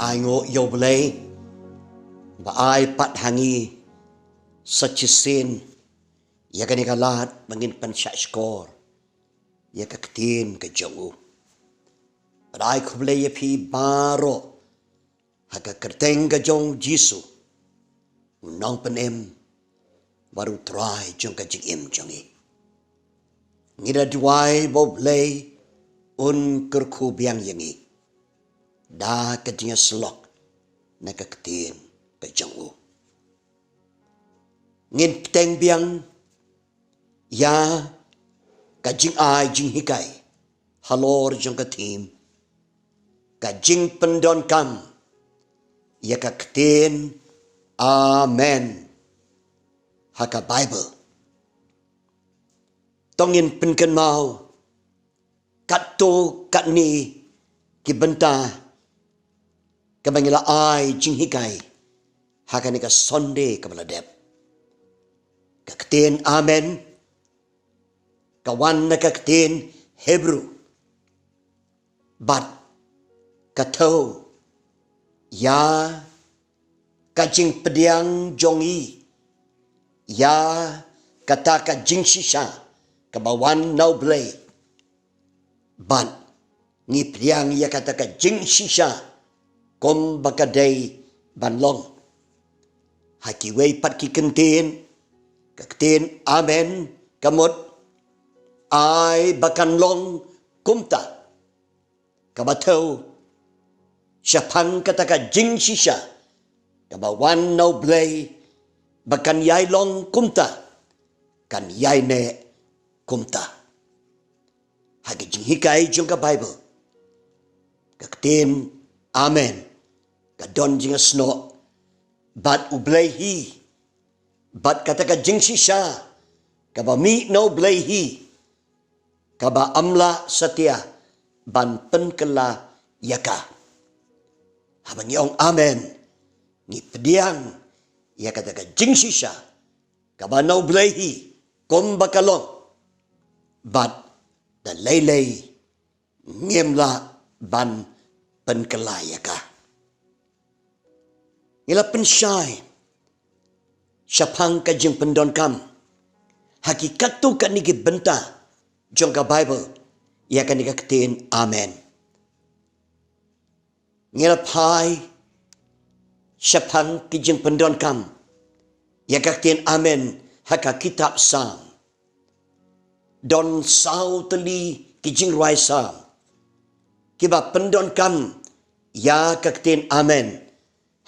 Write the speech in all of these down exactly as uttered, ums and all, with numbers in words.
Ai nguh ïa U Blei ba ai pat ha ngi sa shisien ïa kane ka lad ba ngin pynshah shkor ïa ka ktien ka jong u. Bad ai khublei ïa phi baroh ha ka kyrteng ka jong Jisu, u nongpynim bad u Trai jong ka jingim jong ngi. Ngi da duwai ba U Blei un kyrkhu biang ïa ngi da ka jingïasyllok na ka ktien ka jong u. Ngin bteng biang ïa ka jingai jinghikai halor jong ka theme, ka jingpyndonkam ïa ka ktien Amen ha ka Baibl. To ngin pynkynmaw katto katne ki bynta kaba ngi la ai jinghikai ha kane ka Sunday kaba la dep. Ka ktien Amen ka wan na ka ktien Hebru bad ka thew ïa ka jingpdiang jong ngi ïa kata ka jingshisha kaba wan na U Blei. Bad ngi pdiang ïa kata ka jingshisha kumba ka dei ban long. Ha kiwei pat ki kyntien, ka ktien Amen ka mut ai ba kan long kumta. Kaba thew, shaphang kata ka jingshisha kaba wan na U Blei ba kan ïai long kumta, kan ïai neh kumta. Ha ka jinghikai jong ka Baibl, ka ktien Amen ka don jingïasnoh bad U Blei hi, bad kata ka jingshisha kaba mih na U Blei hi, kaba ym lah satia ban pynkylla ïa ka. Haba ngi ong Amen, ngi pdiang ïa kata ka jingshisha kaba na U Blei hi kumba ka long, bad da lei lei ngim lah ban pynkylla ïa ka. Ngi la pynshai shaphang ka jingpyndonkam ha ki katto katne ki bynta jong ka Baibl ïa kane ka ktien Amen. Ngi la phai shaphang ki jingpyndonkam ïa ka ktien Amen ha ka kitab Salm. Don saw tylli ki jingrwai Salm kiba pyndonkam ïa ka ktien Amen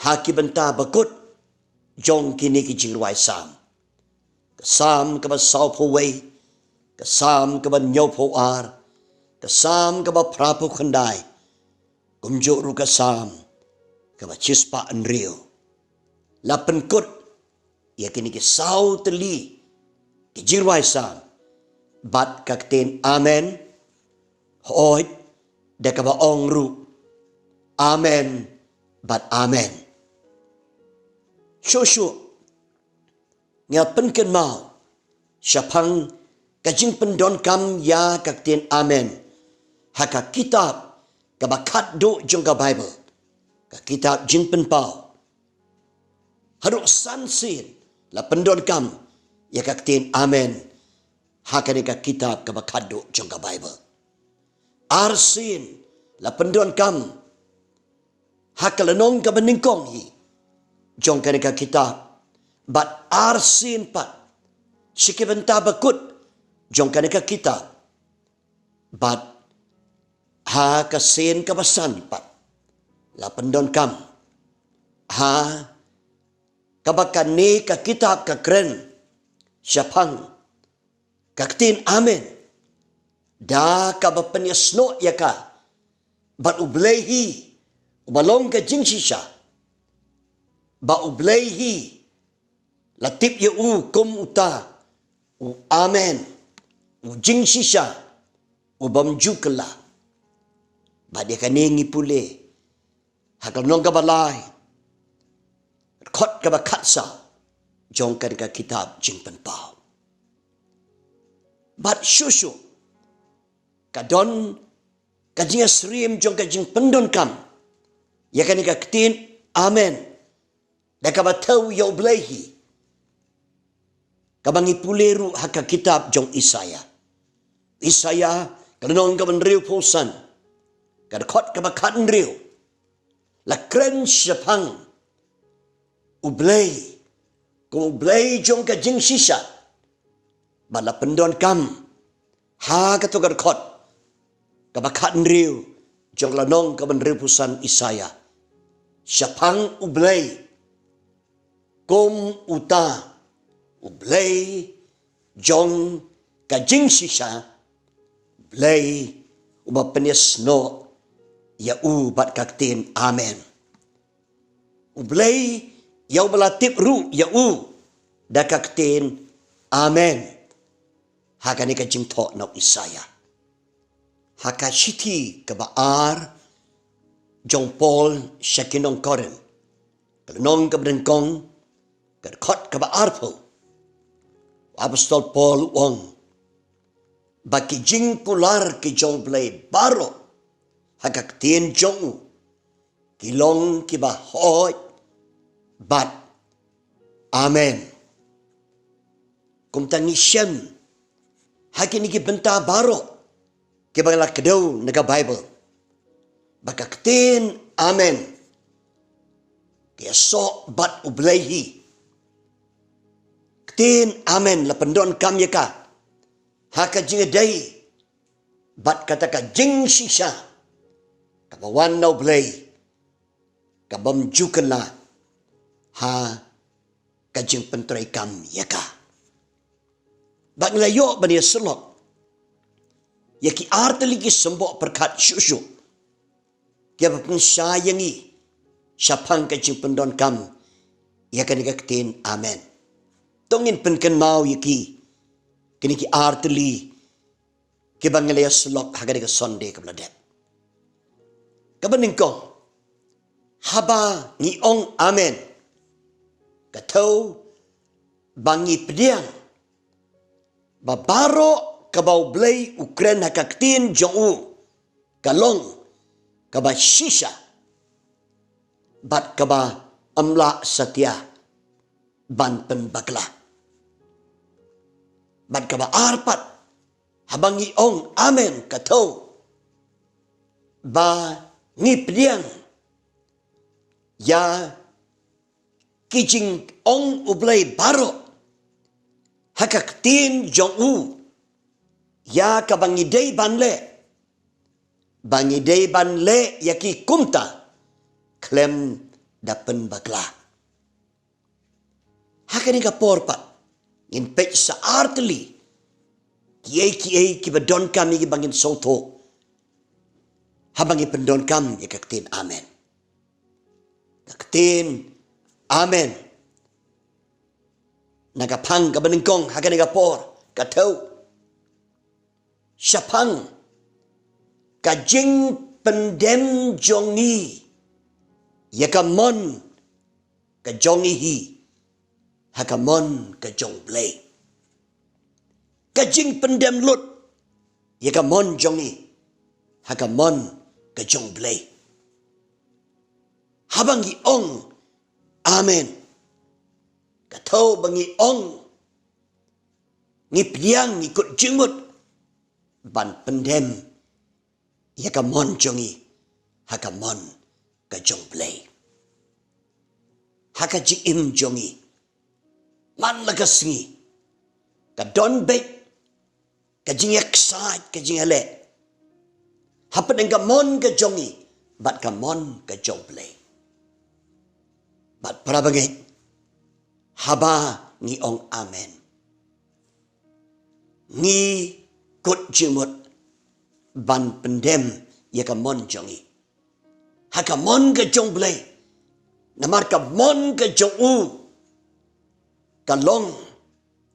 ha ki bynta ba kut jong kine ki jingrwai Salm. Ka Salm kaba sawphew wei, ka Salm kaba hynñiewphew ar, ka Salm kaba phraphew khyndai, kumjuh ruh ka Salm kaba shispah hynriew. La pynkut ïa kine ki saw tylli ki jingrwai Salm bad ka ktien Amen, hooid, da kaba ong ruh Amen bad Amen. Shuh shuh ngi la pynkynmaw shaphang ka jingpyndonkam ïa ka ktien Amen ha ka kitab kaba khatduh jong ka Baibl, ka kitab Jingpynpaw. Haduh san sien la pyndonkam ïa ka ktien Amen ha kane ka kitab kaba khatduh jong ka Baibl. Ar sien la pyndonkam ha ka lynnong kaba nyngkong hi jong kane ka kitab, bad ar sien pat sha ki bynta ba kut jong kane ka kitab, bad ha ka sien kaba san pat la pyndonkam ha kaba kane ka kitab ka kren shaphang ka ktien Amen da kaba pynïasnoh ïa ka bad U Blei hi uba long ka jingshisha, ba U Blei hi la tip ïa u kum uta u Amen, u jingshisha u bym ju kylla. Bad ïa kane ngi pule ha ka lynnong kaba lai, dkhot kaba khatsaw jong kane ka kitab Jingpynpaw. Bad shuh shuh ka don ka jingïasyriem jong ka jingpyndonkam ïa kane ka ktien amen da kaba thew ïa U Blei hi, kaba ngi pule ruh ha ka kitab jong Isaïah. Isaïah ka lynnong kaba hynriewphew san, ka dkhot kaba khathynriew, la kren shaphang U Blei kum U Blei jong ka jingshisha, bad la pyndonkam ha kato ka dkhot kaba khathynriew jong ka lynnong kaba hynriewphew san Isaïah shaphang U Blei kum uta U Blei jong ka jingshisha, Blei uba pynïasnoh ïa u bad ka ktien amen. U Blei ïa uba la tip ruh ïa u da ka ktien amen ha kane ka jingthoh na u Isaïah. Ha ka shithi kaba ar jong Paul sha ki nong Korinth, ka lynnong kaba nyngkong, ka dkhot kaba arphew, u apostol Paul u ong ba ki jingkular ki jong U Blei baroh ha ka ktien jong u ki long kiba hooid bad amen. Kumta ngi shem ha kine ki bynta baroh kiba la kdew na ka Baibl ba ka ktien amen ka ïasoh bad U Blei hi. Ktien amen la pyndonkam ïa ka ha ka jingïadei bad kata ka jingshisha kaba wan na U Blei, ka bym ju kylla ha ka jingpyntreikam ïa ka. Ba ngi la ïoh ban ïasyllok ïa ki artylli ki symboh pyrkhat shuh shuh kiba pynshai ïa ngi shaphang ka jingpyndonkam ïa kane ka ktien amen. To ngin pynkynmaw ïa ki, kine ki artylli kiba ngi la ïasyllok ha kane ka Sunday kaba la dep. Kaba nyngkong, haba ngi ong amen, ka thew ba ngi pdiang ba baroh kaba U Blei u kren ha ka ktien jong u ka long kaba shisha bad kaba ym lah satia ban pynbakla. Bad kaba ar pat, haba ngi ong amen, ka thew ba ngi pdiang ïa ki jingong U Blei baroh ha ka ktien jong u ïa kaba ngi dei ban leh, ba ngi dei ban leh ïa ki kumta khlem da pynbakla. Ha kane ka por pat ngin peit sa artylli kiei kiei kiba donkam ïa kiba ngin sngewthuh haba ngi pyndonkam ïa ka ktien amen. Ka ktien amen na ka phang kaba nyngkong ha kane ka por ka thew shaphang ka jingpyndem jong ngi ïa ka mon ka jong ngi hi ha ka mon ka jong U Blei. Ka jingpyndem lut ïa ka mon jong ngi ha ka mon ka jong U Blei. Haba ngi ong amen, ka thew ba ngi ong, ngi pdiang, ngi kut jingmut ban pyndem ïa ka mon jong ngi ha ka mon ka jong U Blei. Ha ka jingim jong ngi man la ka sngi ka don beit ka jingïaksaid, ka jingïaleh hapdeng ka mon ka jong ngi bad ka mon ka jong U Blei. Bad para bangeit, haba ngi ong amen, ngi kut jingmut ban pyndem ïa ka mon jong ngi ha ka mon ka jong U Blei. Namar ka mon ka jong u ka long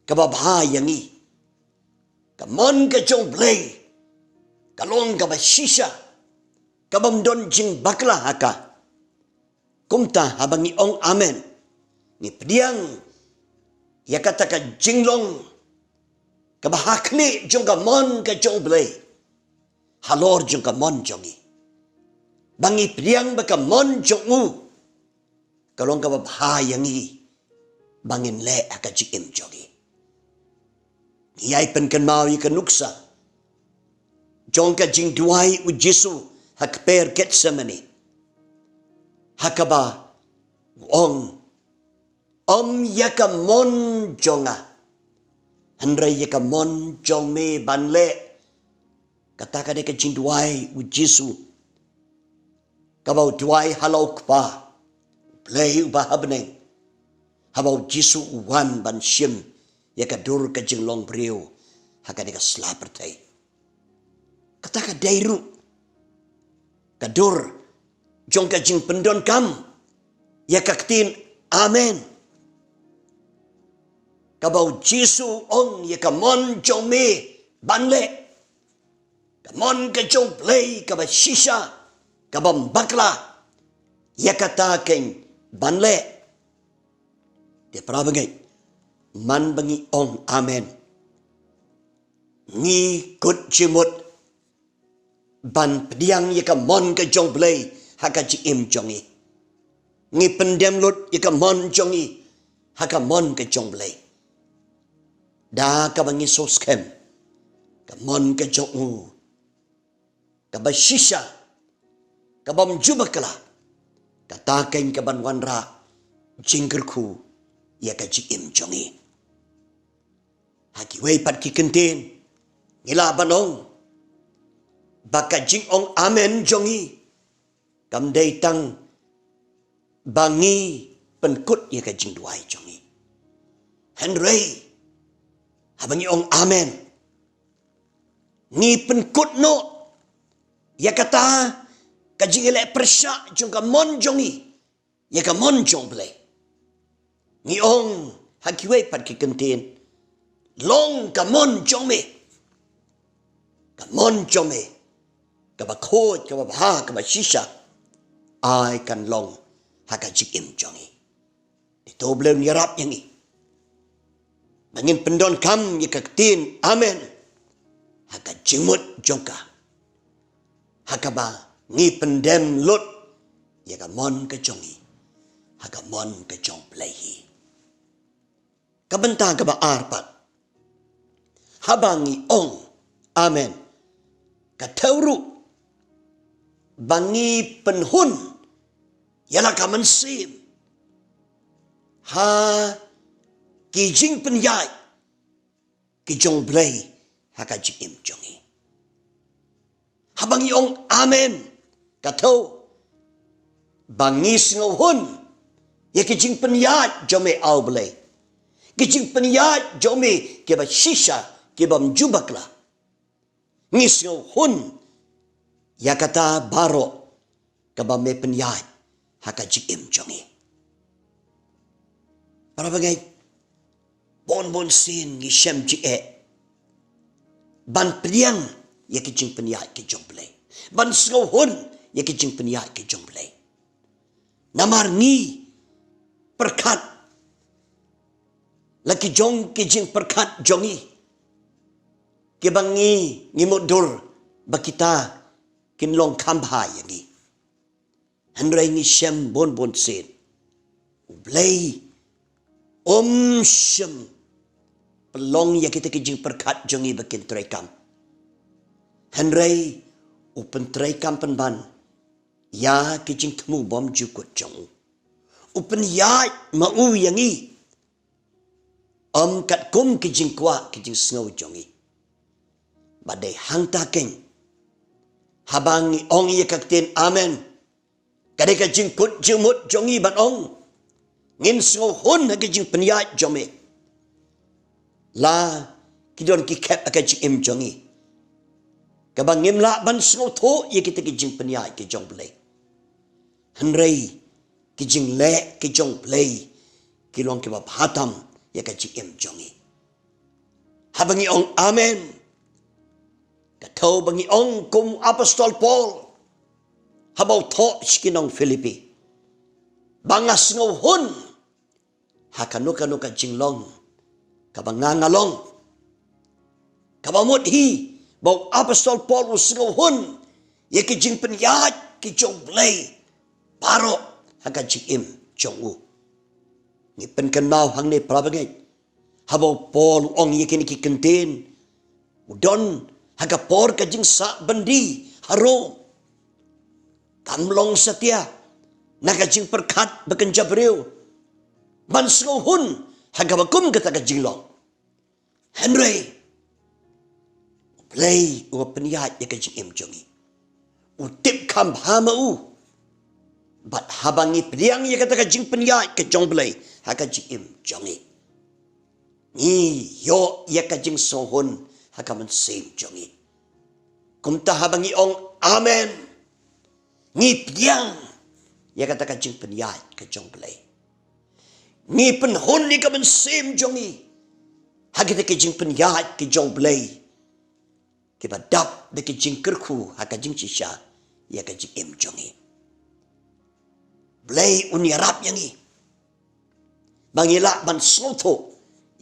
kaba bha ïa ngi. Ka mon ka jong U Blei ka long kaba shisha, kaba ym don jingbakla ha ka. Kumta haba ngi ong amen, ngi pdiang ïa kata ka jinglong kaba ha khlieh jong ka mon ka jong U Blei halor jong ka mon jong ngi. Ba ngi pdiang ba ka mon jong u ka long kaba bha ïa ngi ba ngin leh ha ka jingim jong ngi. Ngi ïai pynkynmaw ïa ka nuksa jong ka jingduwai u Jisu ha kper Gethsemane, ha kaba u ong, ym ïa ka mon jong nga, hynrei ïa ka mon jong me ban leh. Kata ka dei ka jingduwai u Jisu kaba u duwai halor u Kpa, Blei uba ha bneng, haba u Jisu u wan ban shim ïa ka dur ka jinglong briew ha kane ka sla pyrthei. Kata ka dei ruh ka dur jong ka jingpyndonkam ïa ka ktien Amen, kaba u Jisu u ong, ïa ka mon jong me ban leh. Ka mon ka jong Blei kaba shisha, kaba ym bakla, ïa kata keiñ ban leh. Te parabangeit, man ba ngi ong Amen, ngi kut jingmut ban pdiang ïa ka mon ka jong Blei ha ka jingim jong ngi. Ngi pyndem lut ïa ka mon jong ngi ha ka mon ka jong Blei, da kaba ngi sngewskhem ka mon ka jong u kaba shisha, kaba ym ju bakla, kata keiñ ka ban wanrah jingkyrkhu ïa ka jingim jong ngi. Ha kiwei pat ki kyntien ngi lah ban ong ba ka jingong Amen jong ngi kam dei tang ba ngi pynkut ïa ka jingduwai jong ngi, hynrei haba ngi ong Amen, ngi pynkut noh ïa kata ka jingïaleh pyrshah jong ka mon jong ngi ïa ka mon jong Blei. Ngi ong ha kiwei pat ki kyntien, long ka mon jong me, ka mon jong me kaba khuid, kaba bha, kaba shisha, ai kan long ha ka jingim jong ngi. Te to U Blei un ïarap ïa ngi ba ngin pyndonkam ïa ka ktien Amen ha ka jingmut jong ka, ha kaba ngi pyndem lut ïa ka mon ka jong ngi ha ka mon ka jong Blei hi. Ka bynta kaba ar pat, haba ngi ong Amen, ka thew ruh ba ngi pynhun ïa la ka mynsiem ha ki jingpynïaid ki jong Blei ha ka jingim jong ngi. Haba ngi ong Amen, ka thew ba ngi sngewhun ïa ki jingpynïaid jong me, A Blei, ki jingpynïaid jong me kiba shisha, kiba ym ju bakla. Ngi sngewhun ïa kata baroh kaba me pynïaid ha ka jingim jong ngi. Parabangeit, bun bun sien ngi shem jingeh ban pdiang ïa ki jingpynïaid ki jong Blei, ban sngewhun ïa ki jingpynïaid ki jong Blei. Namar ngi pyrkhat la ki jong ki jingpyrkhat jong ngi kiba ngi, ngi mutdur ba kita kin long kham bha ïa ngi. Hynrei ngi shem bun bun sien U Blei um shym pynlong ïa kita ki jingpyrkhat jong ngi ba kin treikam. Hynrei u pyntreikam pynban ïa ki jingthmu bymjukut jong u. U pynïaid ma u ïa ngi, ym katkum ki jingkwah ki jingsngew jong ngi. Bad dei hangta keiñ, haba ngi ong ïa ka ktien Amen, ka dei ka jingkut jingmut jong ngi ban ong, ngin sngewhun ha ki jingpynïaid jong me. La ki don ki khep ha ka jingim jong ngi kaba ngim lah ban sngewthuh ïa kita ki jingpynïaid ki jong Blei. Hynrei ki jingleh ki jong Blei ki long kiba bha tam ïa ka jingim jong ngi. Haba ngi ong Amen, ka thew ba ngi ong kum u Apostol Paul haba u thoh sha ki nong Philippi, ba nga sngewhun ha kano kano ka jinglong kaba nga nga long. Kaba mut hi ba u Apostol Paul u sngewhun ïa ki jingpynïaid ki jong U Blei baroh ha ka jingim jong u. Ngi pynkynmaw hangne para bangeit, haba u Paul u ong ïa kine ki kyntien, u don ha ka por ka jingsah byndi ha Rom. Kam long satia na ka jingpyrkhat ba kynja briew ban sngewhun ha kaba kum kata ka jinglong. Hynrei U Blei u pynïaid ïa ka jingim jong ngi. U tip kham bha ma u. Bad haba ngi pdiang ïa kata ka jingpynïaid ka jong U Blei ha ka jingim jong ngi, ngi ïoh ïa ka jingsngewhun ha ka mynsiem jong ngi. Kumta haba ngi ong amen, ngi pdiang ïa kata ka jingpynïaid ka jong U Blei. Ngi pynhun ïa ka mynsiem jong ngi ha kata ka jingpynïaid ka jong U Blei, kiba dap da ka jingkyrkhu ha ka jingshisha ïa ka jingim jong ngi. U Blei un ïarap ïa ngi ba ngi lah ban sngewthuh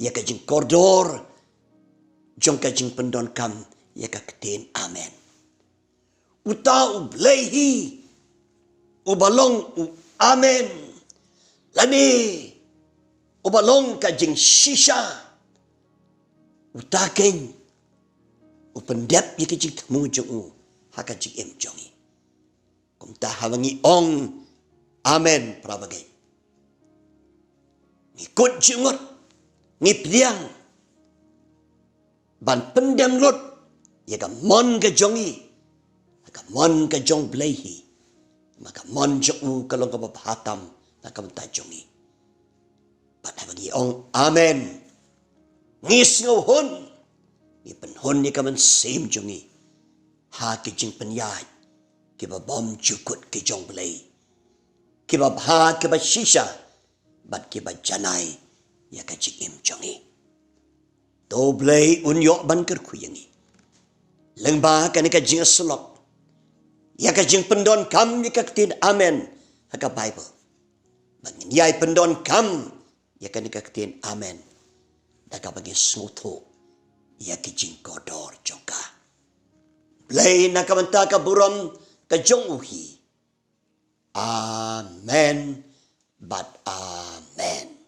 ïa ka jingkordor jong ka jingpyndonkam ïa ka ktien amen. Uta U Blei hi uba long u amen, lane uba long ka jingshisha, uta keiñ u pyndep ïa ka jingthmu jong u ha ka jingim jong ngi. Kumta haba ngi ong amen, para bangeit, ngi kut jingmut, ngi pdiang ban pyndem lut ïa ka mon ka jong ngi ha ka mon ka jong U Blei hi. Ma ka mon jong u ka long kaba bha tam na ka bynta jong ngi. Bad haba ngi ong amen, ngi sngewhun, ngi pynhun ïa ka mynsiem jong ngi ha ki jingpynïaid kiba bymjukut ki jong U Blei, kiba bha, kiba shisha bad kiba janai ïa ka jingim jong ngi. To U Blei un ïoh ban kyrkhu ïa ngi lyngba kane ka jingïasyllok ïa ka jingpyndonkam ïa ka ktien amen ha ka Baibl. Ba ngin ïai pyndonkam ïa kane ka ktien amen da kaba ngi sngewthuh ïa ki jingkordor jong ka. Blei na ka bynta ka burom ka jong u hi. Amen bad amen.